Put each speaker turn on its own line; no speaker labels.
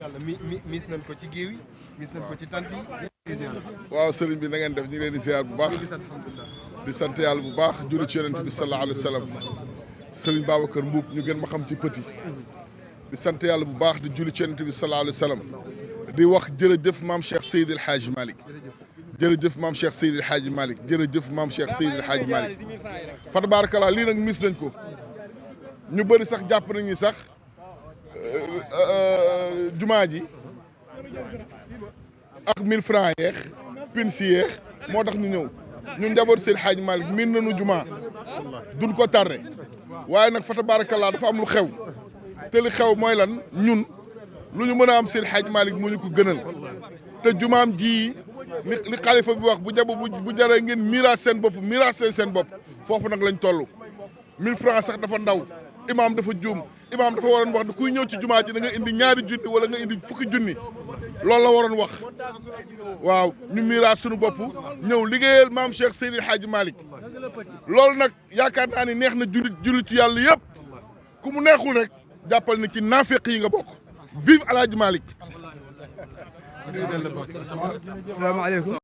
yàlla mis nañ ko ci géew yi mis nañ ko ci tant yi.
waaw sëriñ bi na ngeen def ñu ngi leen di ziar bu baax di sant yàlla bu baax julli ci yonent bi sallallahu alayhi wa sallam sëriñ Babacar Mbuub ñu gën ma xam ci petit di sant yàlla bu baax di julli ci yonent bi sallallahu alayhi wa sallam di wax jërëjëf maam Cheikh Seydi El Hadji Malick jërëjëf maam Cheikh Seydi El Hadji Malick jërëjëf maam Cheikh Seydi El Hadji Malick fa tabarakallah lii nag mis nañ ko ñu bëri sax jàpp nañu sax jumaa ji ak 1000 francs yeex pin si yeex moo tax ñu ñëw ñun njaboot Seydi El Hadji Malick miin nañu jumaa duñ ko tarre waaye nag fa tabarakallah dafa am lu xew te li xew mooy lan ñun lu ñu mën a am Seydi El Hadji Malick moo ñu ko gënal te jumaam ji li xalifa bi wax bu jabo bu jaree ngeen miraas seen bopp miraas seen bopp foofu nag lañ toll 1000 francs sax dafa ndaw imaam dafa juum imaam dafa waroon wax ne kuy ñëw ci jumaa ji da nga indi ñaari junni wala nga indi fukki junni loolu la waroon wax waaw ñu miraas suñu bopp ñëw liggéeyal maam Cheikh Seydi El Hadji Malick loolu nag yaakaar naa ni neex na jullitu yàlla yëpp ku mu neexul rek jàppal ni ci naafeq yi nga bokk vive El Hadji Malick.
salaamaaleykum